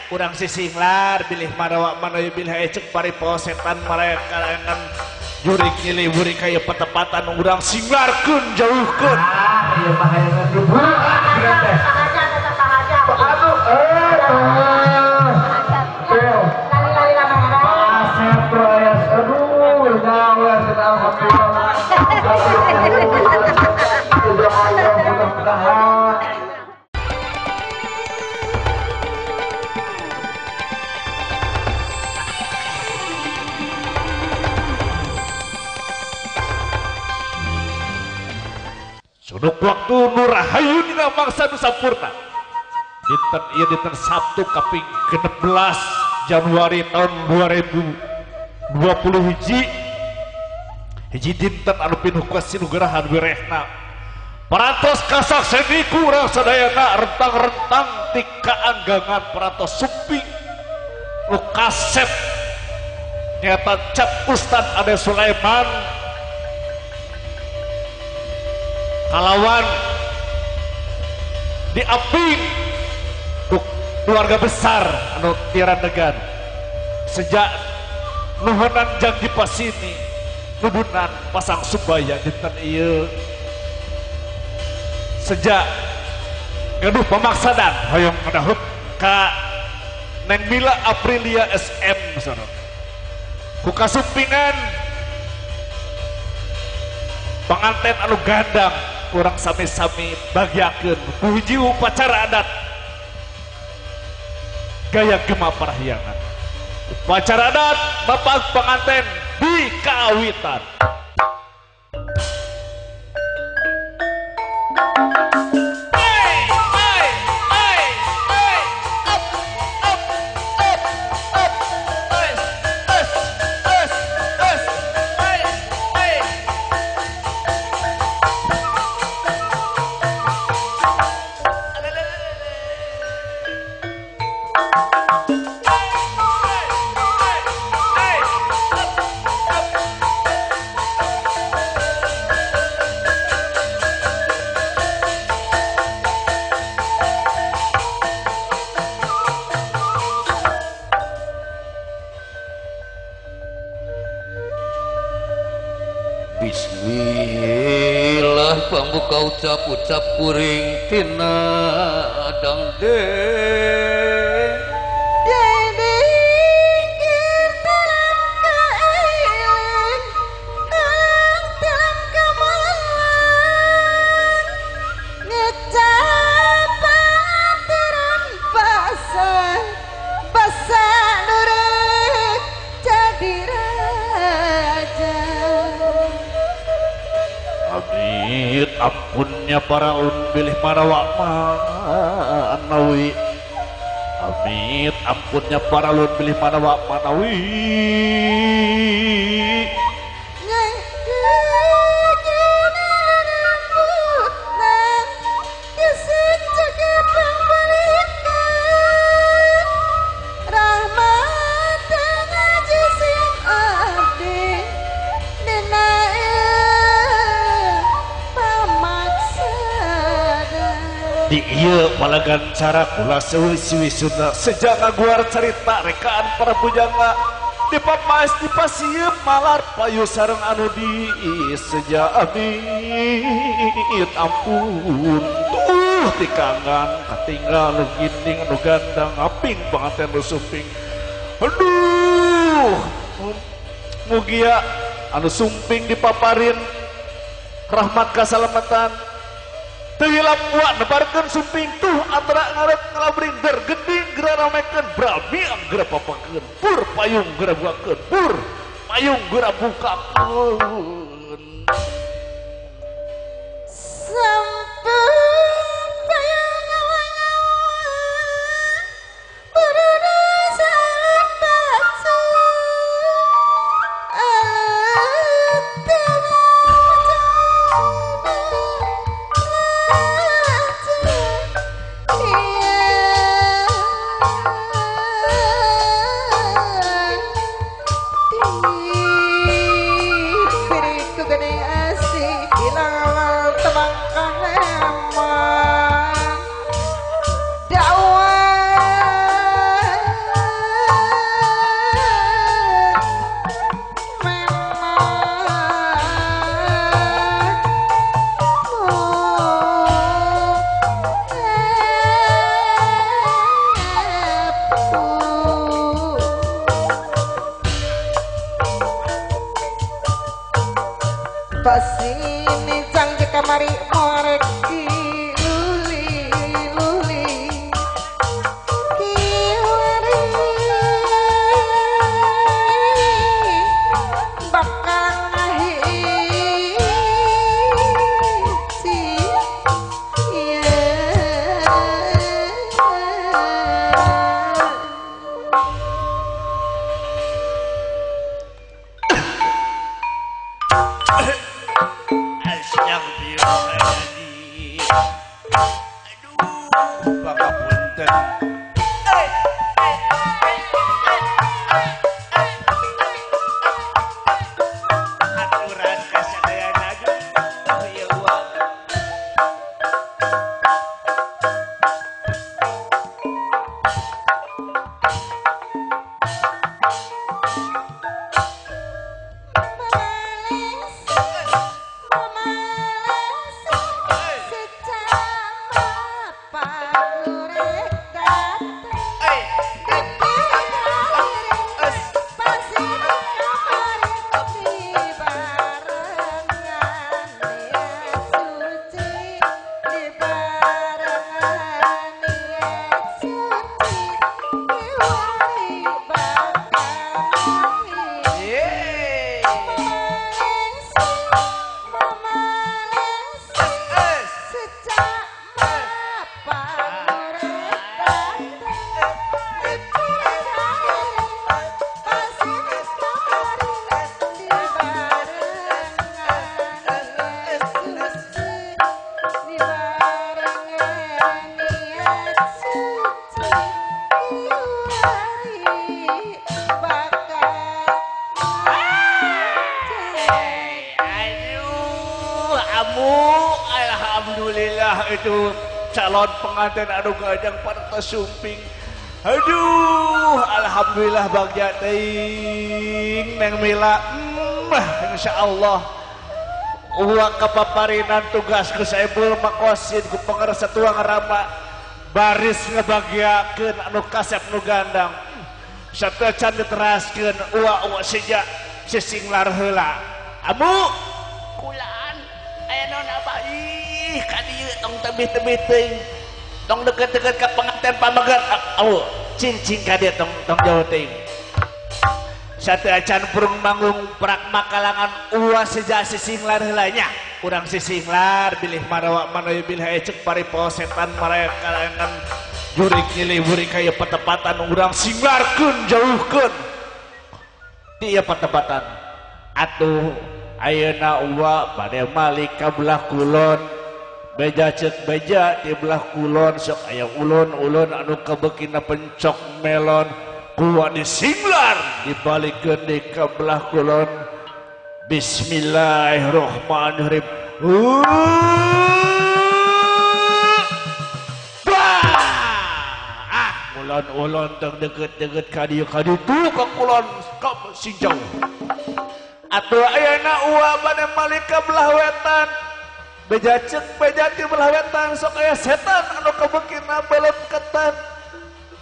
Urang sisinglar bilih marawa manawi bilih ecek paripo setan maraya jurik nyilih burik kaya petepatan urang singlarkeun jauhkeun. Ah, ieu mah hayang diburu ah teh. Aduh, Asep proyes, aduh, gawe kita alhamdulillah. Doa mudah-mudahan. Suduk waktu nurahayu dina mangsa nu sampurna. Dinten ieu dinten Sabtu kaping 16 Januari tahun 2020 hiji. Hiji dinten anu pinuh kasinugrahan wirehna. Parantos kasakseni ku urang sadayana rentang-rentang ti kaanggangan parantos sumping nu kasep nyaeta Cap Ustad Ade Sulaiman kalawan diaping ku keluarga besar anu tirandegan sejak nuhunan jang dipasini nudunan pasang subaya dinten ieu sejak gaduh pemaksadan hoyong ngadahut ka Neng Mila Aprilia SM saudara ku kasumpingan panganten anu gandang kurang sami-sami bagiakeun ku hiji upacara adat gaya gema parahyangan upacara adat bapak penganten di kawitan. Bismillah pambuka ucap-ucap kuring tina dangdeng ampunnya para ulun bilih marawa manawi. Amit ampunnya para ulun bilih marawa manawi. Di ieu palagan cara kula seuwi sunda sejak ngaguar carita rekaan para bujangga dipapais dipasieum malar payu sareng anu di sejak amit ampun tuh tikangan katinggal nu ginding anu gandang ngaping panganten nu sumping aduh mugia anu sumping dipaparin rahmat kasalamatan teu hilap wa nebarkeun sumping tuh antara ngarep ngalabring der gending geura ramekeun brami geura papakeun pur payung geura bukakeun pur payung geura bukakeun asik hilang tebang kahemon. Pasini cang kamari morek luli luli kiwari bakal ngahiji Aduh, bakapunten. Aturan kasadayana aduh ieu uang. Alhamdulillah itu calon pengantin anu gajang pada sumping. Aduh, alhamdulillah bagja teuing Neng Mila. Insyaallah uang kepaparinan tugas ku Saibul Makosin ku pangersa tuang rama baris ngebagiakeun anu kasep nu gandang. Sateuacan diteraskeun uwa-uwa seja sisinglar heula. Amu kulaan aya naon abah ih ka dieu tong tebih-tebih teuing tong deket-deket ka pengantin pamegat awu cincin ka dieu tong tong jauh teuing sateuacan purung manggung prak makalangan uwa seja sisinglar heula nya urang sisinglar bilih marawa manoy bilih ecek paripo setan maraya kalangan jurik nyilih burik kaya patepatan urang singlarkeun jauhkeun di ieu patepatan atuh ayeuna uwa bade malik ka belah kulon beja ceuk beja di belah kulon sok aya ulun-ulun anu kabeukina pencok melon kuwa disinglar dibalikeun deui ka belah kulon. Bismillahirrahmanirrahim. Ah, ulun-ulun tong deukeut-deukeut ka dieu ka ditu ka kulon ka sing jauh. Atuh ayeuna uwa bade malik ka belah wetan beja ceuk beja ti belah wetan sok aya setan anu kabeukina belem ketan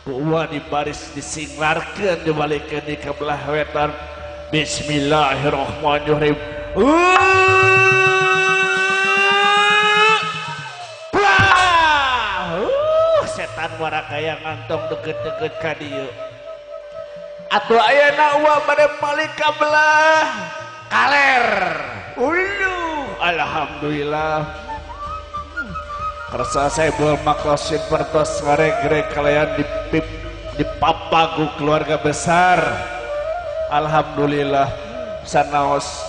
ku uwa dibaris disinglarkeun dibalikeun di ka belah wetan. Bismillahirrahmanirrahim. Setan warakaya ngantong deukeut-deukeut ka dieu. Atuh ayeuna uwa bade malik ka belah kaler. Uluh, alhamdulillah. Kersa Saibul Makosin pertos ngaregreg kalayan dipip dipapagu keluarga besar. Alhamdulillah sanaos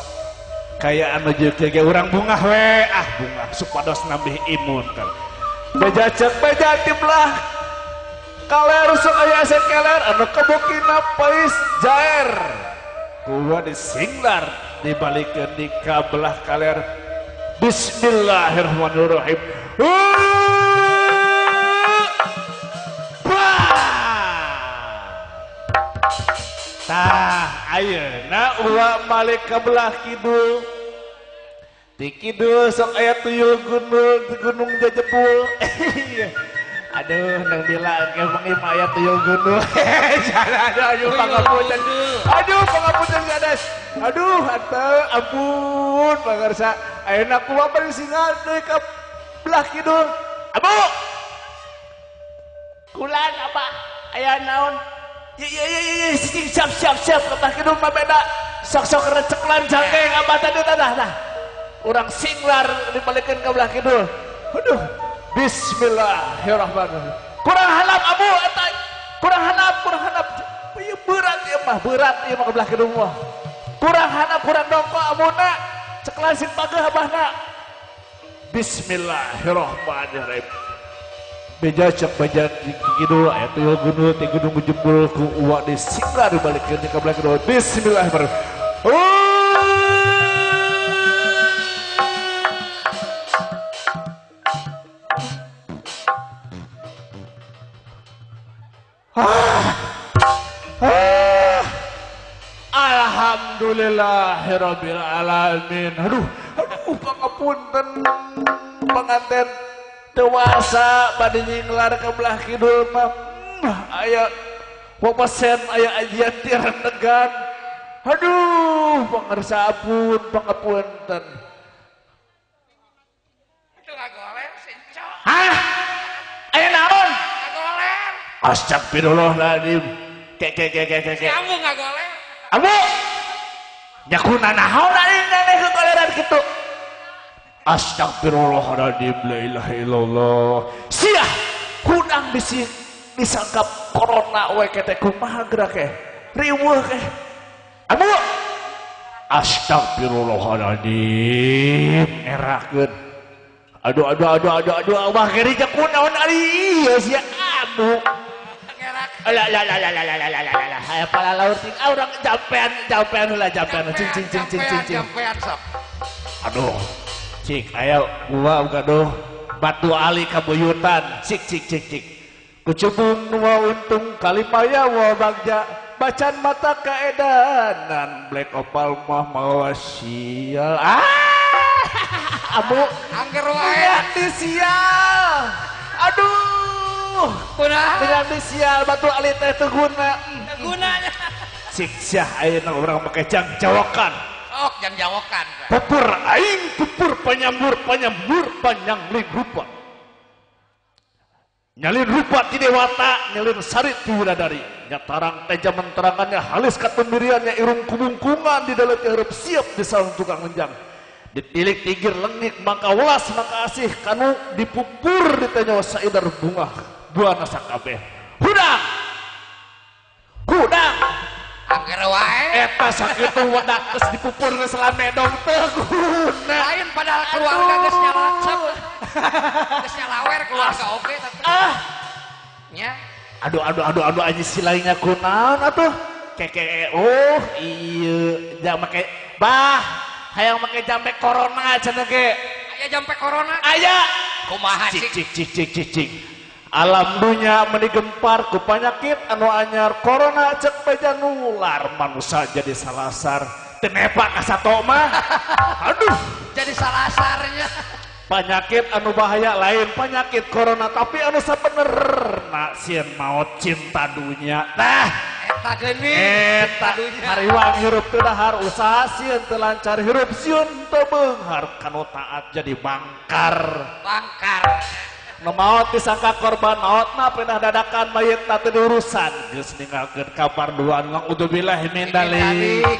kaya anu jeung ge urang bungah we, ah bungah supados nambih imun kan. Beja ceuk beja ti belah kaler sok aya aset keler anu kebukina pais jaer. Kuwa disinglar dibalikeun di ka belah kaler. Bismillahirrahmanirrahim. Tah ayeuna uwa malik ka belah kidul. Di kidul sok aya tuyul gunung, gunung jajebul. Aduh, nang bila ke bengi maya tuyul gundul. Aduh, pangapunten. Aduh, pangapunten sanes. Aduh, atuh ampun pangarsa. Ayeuna kumaha bari singal deui ka belah kidul. Abu. Kulan apa? Aya naon? Ye siap siap siap ka belah kidul mah beda. Sok-sok receklan jangkeng abah tadi tanah nah. Urang singlar dibalikeun ka belah kidul. Aduh. Bismillahirrahmanirrahim. Kurang halap abu eta. Kurang halap, kurang halap. Ieu berat ieu mah, berat ieu mah ka belah kidul mah. Kurang halap, kurang dongko abuna. Ceklan sing pageuh abahna. Bismillahirrahmanirrahim. Beja cek beja di kidul aya tuyul gundul ti gunung jembul ku uwa di singlar dibalikeun ka belah kidul. Bismillahirrahmanirrahim. Alhamdulillahirabbil alamin. Aduh, aduh pangapunten panganten dewasa bade nyinglar ka belah kidul mah. Aya wapasen aya ajian ti renegan. Aduh, pangarsa ampun pangapunten. Itu ngagoler sinco. Hah? Aya naon? Ngagoler. Astagfirullahaladzim. Ke ke ke ke ke. Kamu ngagoler. Abu. Nyakuna naon ari nene kegoleran kitu. Astagfirullahaladzim, la ilaha illallah. Siah kudang bisi disangkap corona we teh kumaha gerak ke? Riweuh ke? Abu. Astagfirullahaladzim, erakeun. Aduh aduh aduh aduh aduh abah geri kunaon ari ieu sia abu. Lah lah lah lah lah lah lah lah lah. Aya palalaur ting urang jampean jampean heula jampean cing cing cing cing cing. Jampean sok. Aduh. Cik aya gua gaduh batu ali kabuyutan. Cik cik cik cik. Kucubung nu untung kalimaya wa bagja bacan mata kaedanan black opal mah mawa sial. Ah! Abu angger wae di sial. Aduh. Kunaha? Dengan di sial batu ali teh teu guna. Teu gunanya. Cik siah ayeuna urang make jangjawakan. Sok jangjawakan. Pupur aing pupur panyambur panyambur panyangling rupa. Nyalin rupa ti dewata, nyalin sari ti widadari. Nyatarang teja menterangannya halis katembiriannya irung kubungkungan di dalam hareup siap di saung tukang lenjang. Ditilik tigir lengik maka welas maka asih kanu dipupur di tenyo saidar bunga buana sakabeh. Hudang. Hudang. Angger wae. Eta sakitu wedak geus dipupur geus lamedong teu guna. Lain padahal keluarga geus nyalacep. Geus nyalawer keluarga oge tapi. Ah. Nya. Aduh aduh aduh aduh anjing si lainnya kunaon atuh. Keke oh iya jang make bah hayang make jampe corona cenah ge. Aya jampe corona? Aya. Kumaha cik cik cik cik cik cik. Alam dunya meni gempar ku panyakit anu anyar corona cek beja nular manusia jadi salasar teu nepa ka sato mah. Aduh jadi salasarnya. Penyakit anu bahaya lain penyakit corona tapi anu sabenerna sieun maot cinta dunya. Nah eta geuning eta hariwang hirup teu dahar usaha sieun teu lancar hirup sieun teu beunghar kanu taat jadi bangkar. Bangkar. Nu maot disangka korban maotna pindah dadakan mayitna teu diurusan geus ninggalkeun kabar duaan naudzubillah min dzalik.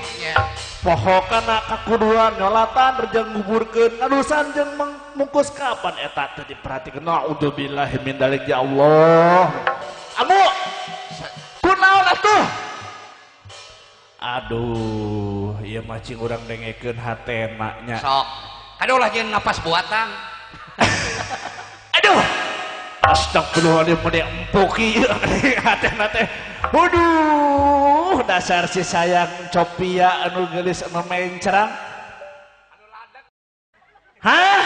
Poho kana kakuduan nyolatan jeung nguburkeun ngadusan jeung mungkus kapan eta teu diperhatikeun naudzubillah min dzalik ya Allah. Amu kunaon atuh? Aduh, ieu mah cing urang dengekeun hatena nya. Sok. Aduh lah jeung napas buatan. Aduh. Astagfirullahaladzim meni empuk ieu hatena teh. Waduh, dasar si sayang copia anu geulis anu mencrang. Hah?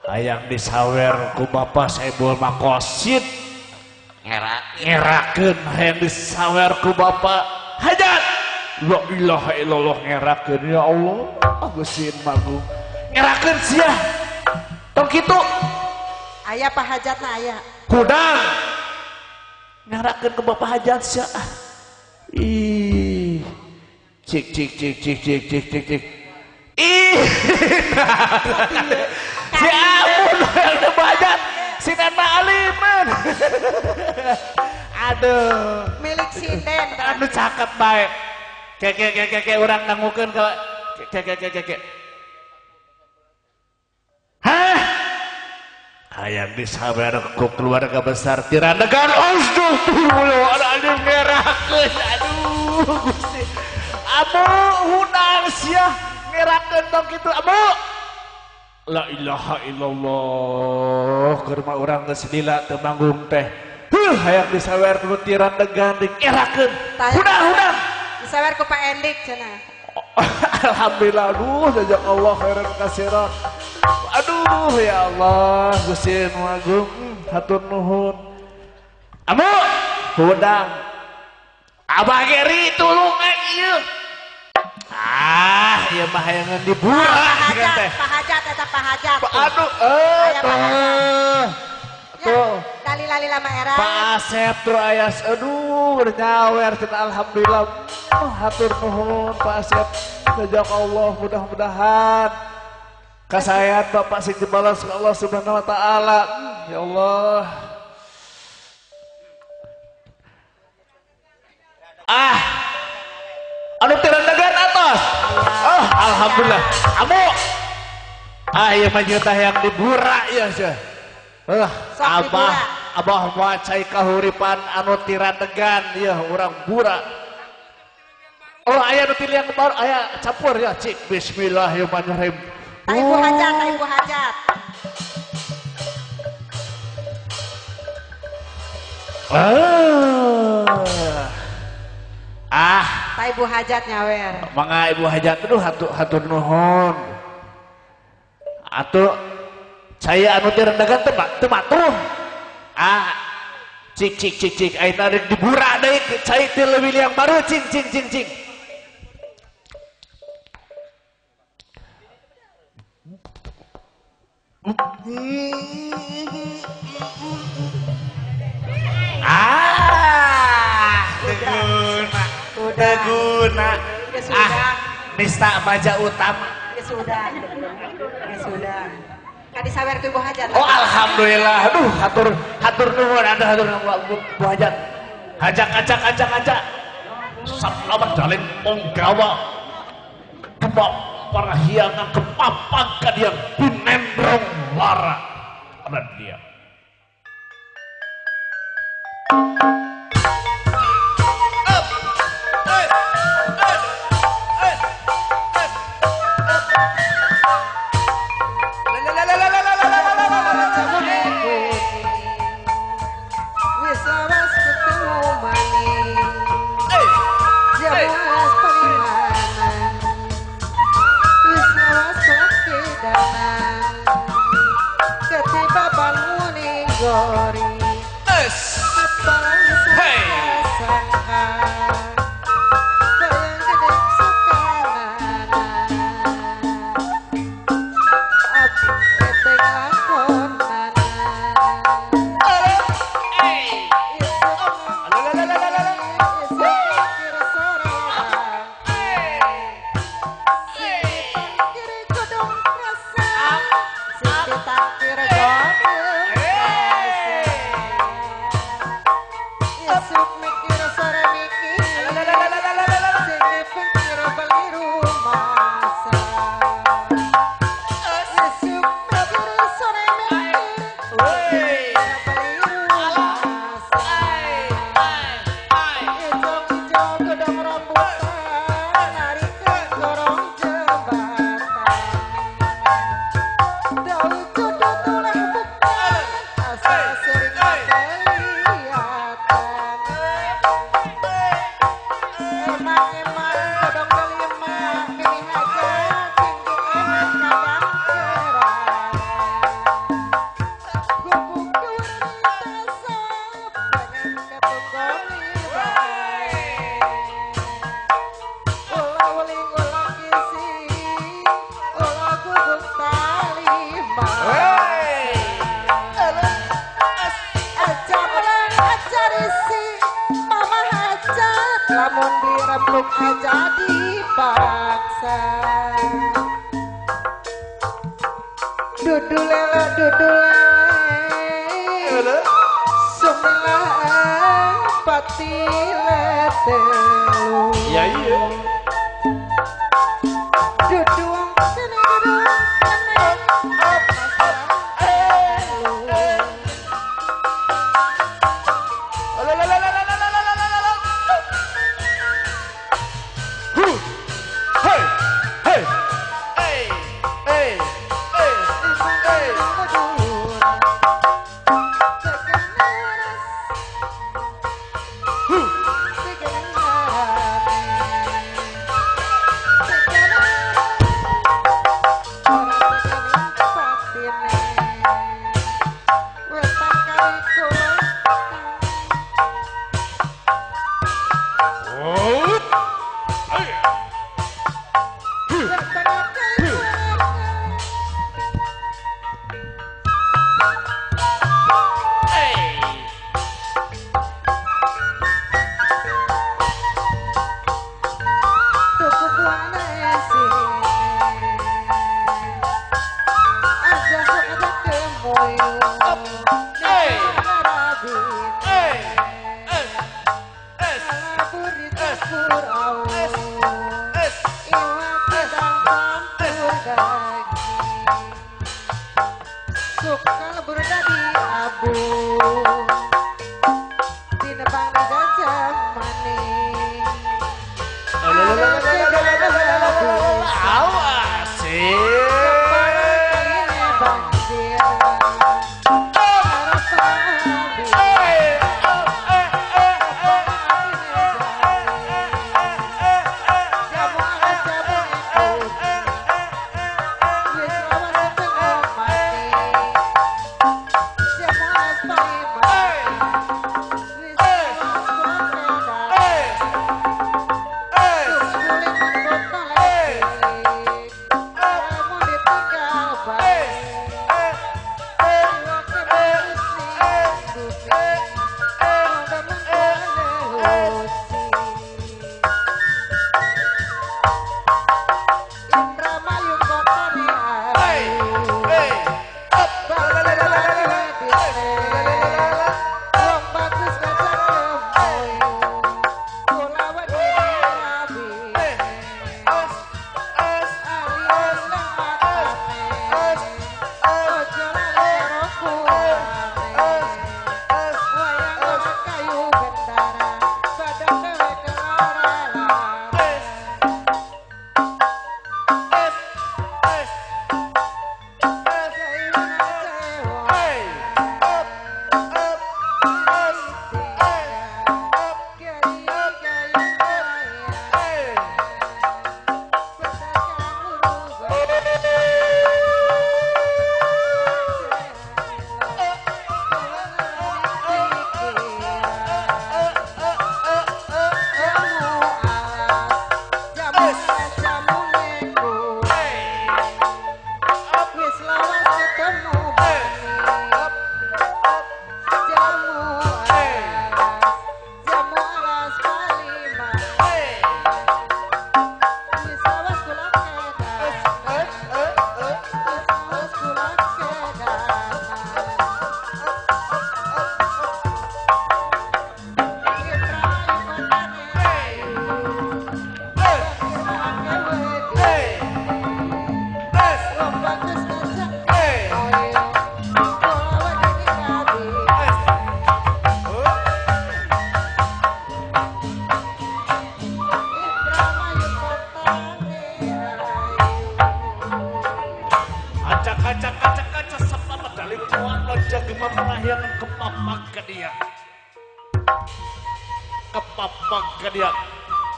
Hayang disawer ku bapa Saibul Makosid. Ngerakeun hayang disawer ku bapa hajat. La ilaha illallah ngerakeun ya Allah. Agusin magung. Ngerakeun sia. Tong kitu. Aya Pak Hajatna aya. Hudang. Ngarakeun ke Bapak Hajat sia. Ih. Cik cik cik cik cik cik cik cik. Ih. Si ampun yang hajat. Sinden mah aliman. Aduh. Milik sinden. Aduh cakep bae. Keke keke keke urang nangukeun ka keke keke keke. Hah? Hayang disawer ku keluarga besar Tirandegan. Astagfirullahaladzim ngerakeun. Aduh Gusti. Abu hudang sia ngerakeun tong kitu abu. La ilaha illallah keur mah urang geus lila teu manggung teh. Heuh hayang disawer ku Tirandegan dingerakeun. Hudang hudang. Disawer ku Pak Endik cenah. Alhamdulillah aduh jazakallah khairan katsiran. Aduh ya Allah Gusti nu agung hatur nuhun. Amu hudang. Abah Geri tulungan ieu. Ah, ieu mah hayangan dibura teh. Pak Hajat eta Pak Hajat. Aduh tuh. Tuh. Lali-lali lama era. Pak Asep tuh ayas aduh nyawer cenah alhamdulillah. Hatur nuhun Pak Asep. Jazakallah mudah-mudahan kasayat Bapak sing dibalas ke Allah Subhanahu wa taala. Ya Allah. Ah. Anu Tirandegan atas. Oh, alhamdulillah. Amu. Ah, ieu mah tah yang dibura ieu sia. Abah, abah moal cai kahuripan anu Tirandegan ieu urang bura. Oh, aya nu tiliang baru aya campur ya, cik. Bismillahirrahmanirrahim. Ibu hajat, ibu hajat. Ah, ibu hajat nyawer. Mangga ibu hajat aduh hatur nuhun. Atuh saya anu Tirandegan teu matuh. Ah, cik cik cik cik ayeuna rek dibura deui cai teh leuwih liang baru cing cing cing cing. Ah, teguna, teguna. Ah, nista baja utama. Ya sudah, ya sudah. Kadi sawer ku Ibu Hajat. Oh, alhamdulillah. Aduh, hatur hatur nuhun, ada hatur nuhun Bu Hajat. Hajak hajak hajak hajak. Sablawan dalin ponggawa. Kebab parahyangan kepapangkan yang binendrong lara. Ada dia. Sering kelihatan. Warisi mama hajat lamun dirembuk aja dipaksa. Dudu lele dudu lele sumilah pati letelu. Ya iya. Dudu wong kene dudu kene Hey hey hey hey hey hey.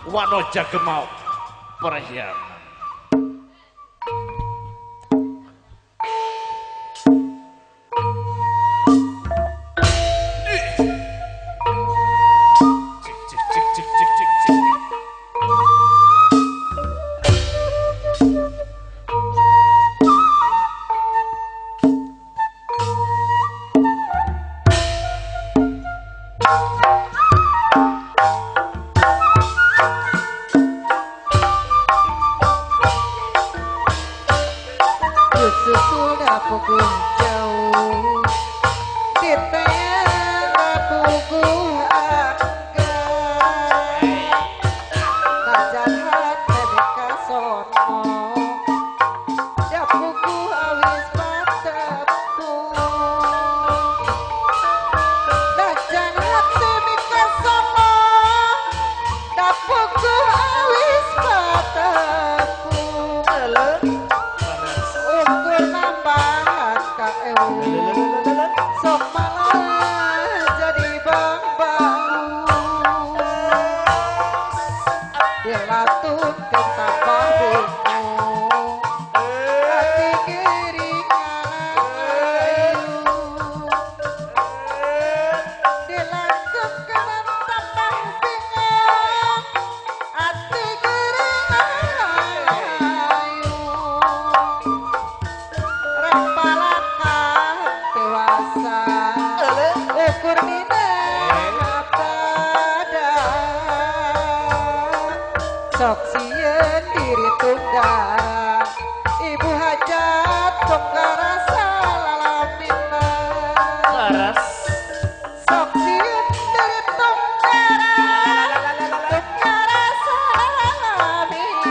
Wanoja Gemau Perhiangan. Cik cik cik cik cik cik. Sok sieun diri tunggara ibu hajat tunggara salalamina. Laras. Sok sieun diri tunggara tunggara salalamina.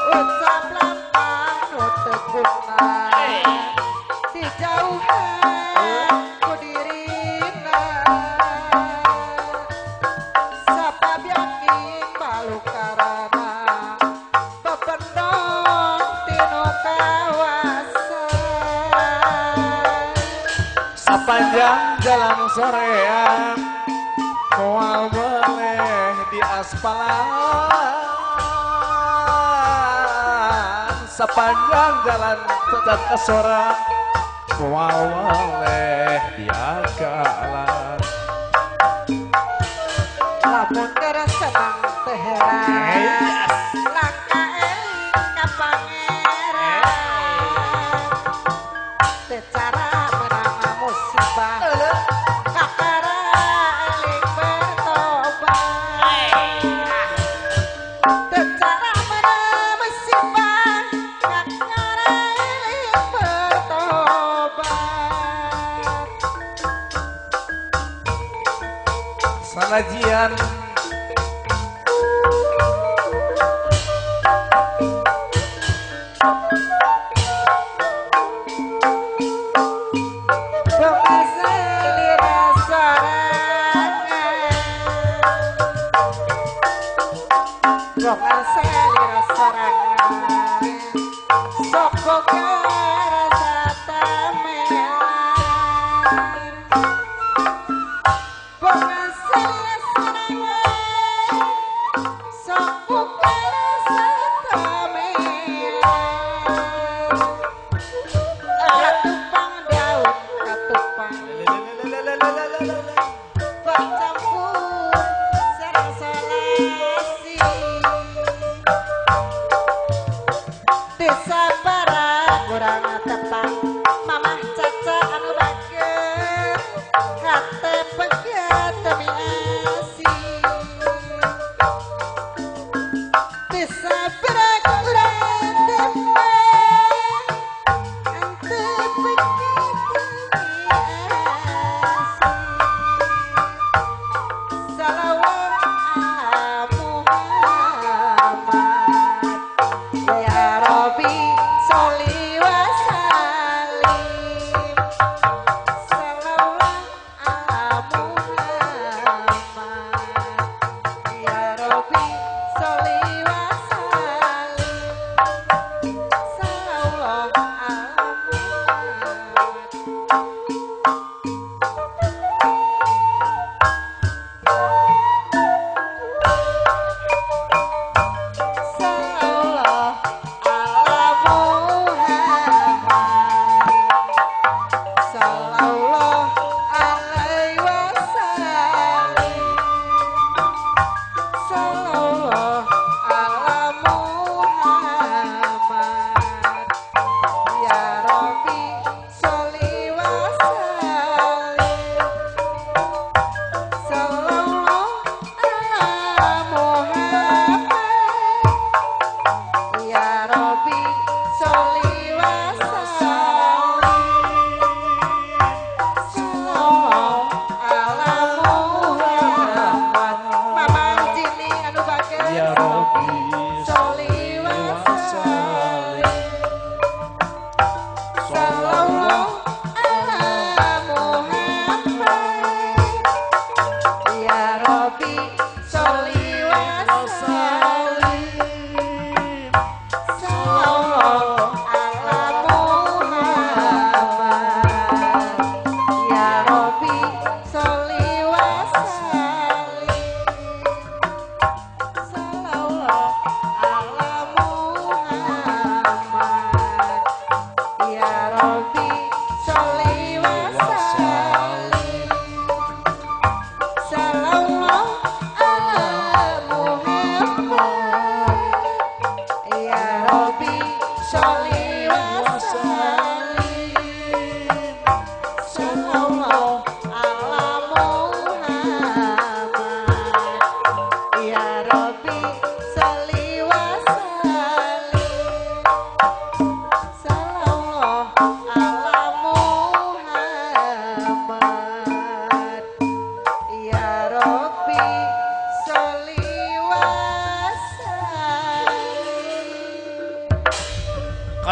Ucap lampah nu teu guna dijauhan ku dirina. Sepanjang jalan sorean moal boleh di aspalan. Sepanjang jalan tetap kesoran moal boleh di akalan. Lamun keur senang teu heran langka eling ka pangeran. Teu cara menang musibah kakara eling bertobat. Teu cara menang musibah kakara eling bertobat. Sanajian Salawat ala Muhammad.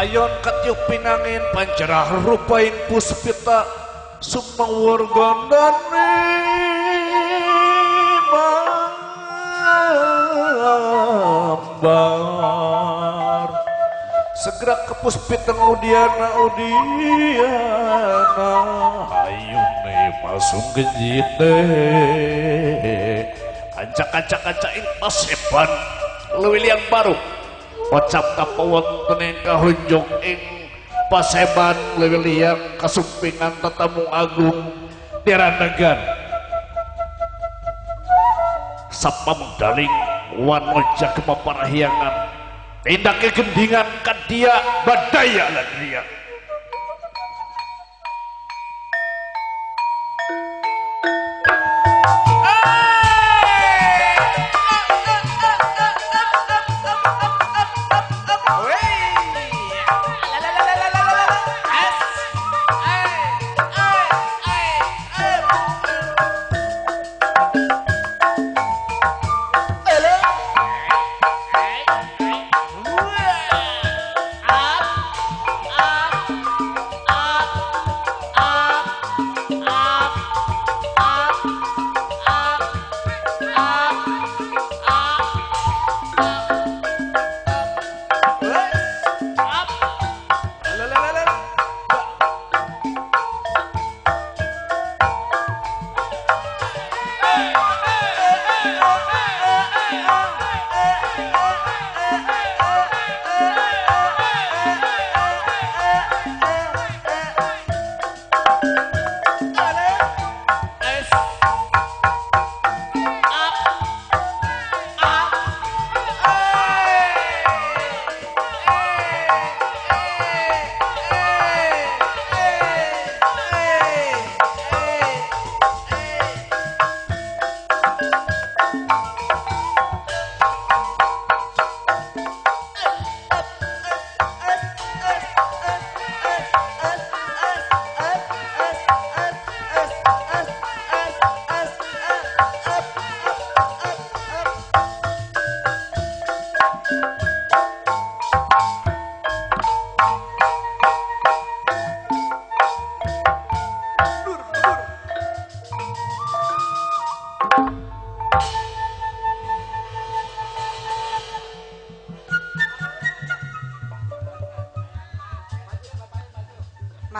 Payon katiup pinangin pancerah rupaing puspita sumawur gondane mambar. Segera ke puspita Udiana Udiana ayune masung genjite kancak-kancak-kancak ing paseban leuwih liang baru kocap kapawonten ing kahunjung ing paseban leuwih liang kasumpingan tetamu agung Tiranegan sapamdaling wanoja gema parahyangan tindake gendingan kadia badaya ladria.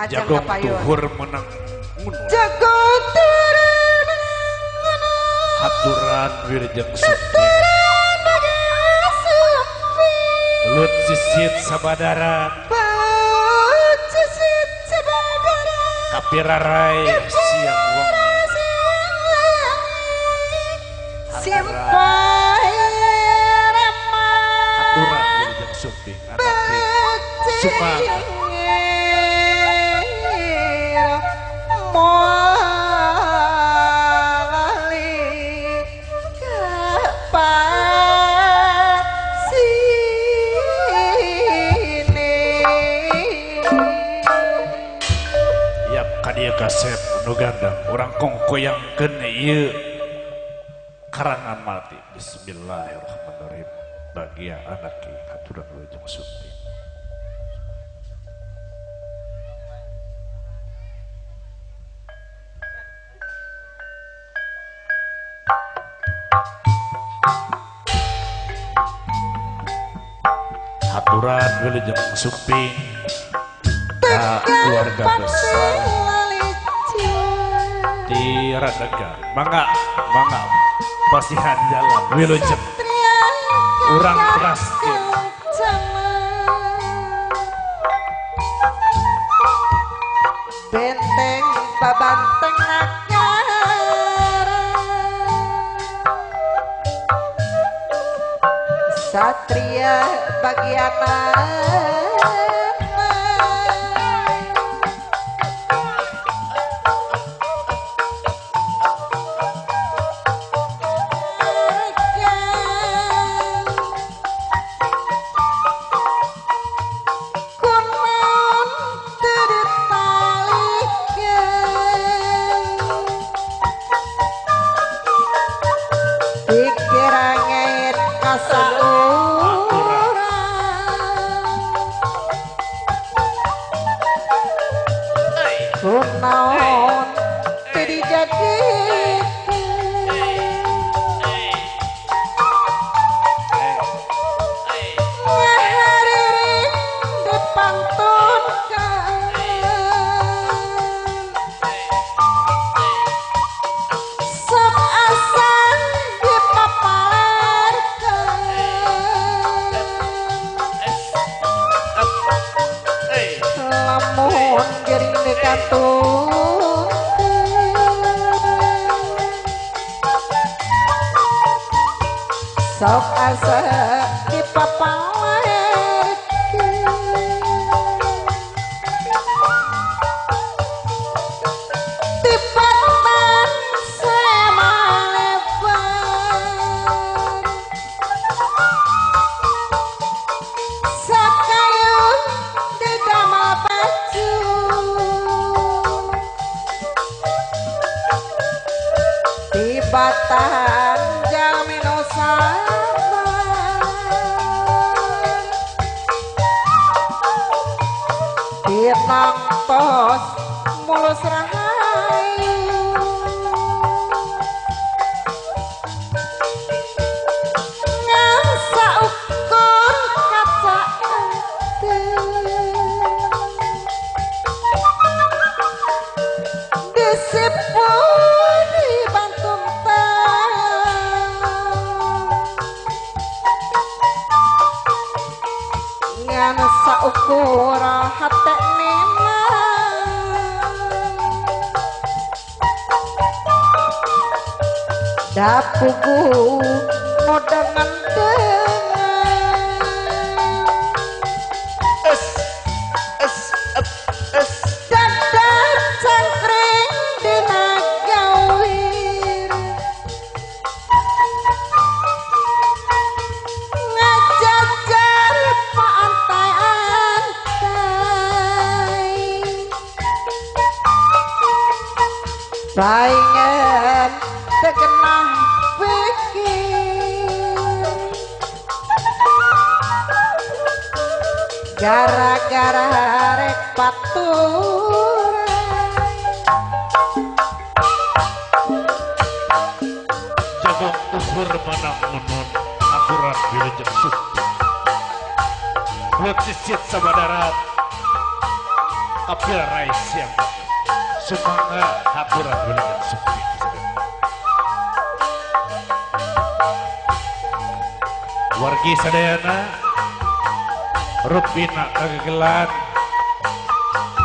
Jagong tuhur menang jagong tuhur menang haturan wirjeng supi lut sisit sabadaran kapirarai siang wengi haturan wirjeng supi anake suka kasep anu gandang urang kongkoyangkeun ieu karangan mati. Bismillahirrahmanirrahim. Bagia anaki haturan wilujeng sumping. Haturan wilujeng sumping ka keluarga besar di Radega. Mangga, mangga pasihan jalan wilujeng urang teraskeun. Benteng babanteng nagara satria bagian Ngahariring dipantunkan sok asan dipaparkan lamun gering dikantun sok asa dipaparkan tipatan semaleban sakayun didamel baju tibatan jalmi nu sabar tinamtos mulus rahayu ngan saukur kaca disipu dibantum ngan saukur hate nena dapugu nu dengan S S F S dadah cangkring dina gawir ngajajar paantai-antai saingan terkenah pikir gara-gara rek paturan jagong uhur manang menun akuran wilujeng sukti buat sisit sabadarat apil rais siang sumangga hapuran wilujeng sukti. Wargi sadayana rupina kagegelan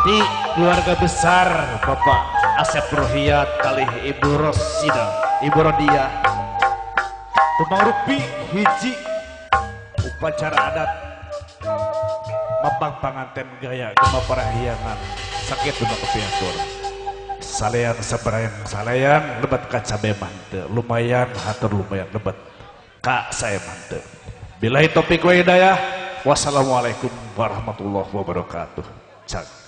di keluarga besar Bapak Asep Ruhiyat kalih Ibu Rosida Ibu Rodia Tumang rupi hiji upacara adat mapang panganten gaya gema parahyangan sakit dina kepiatur salean sabarayan salean lebat kaca mante lumayan hatur lumayan lebat ka saya mante. Billahi taufik wa hidayah. Wassalamualaikum warahmatullahi wabarakatuh. Cak.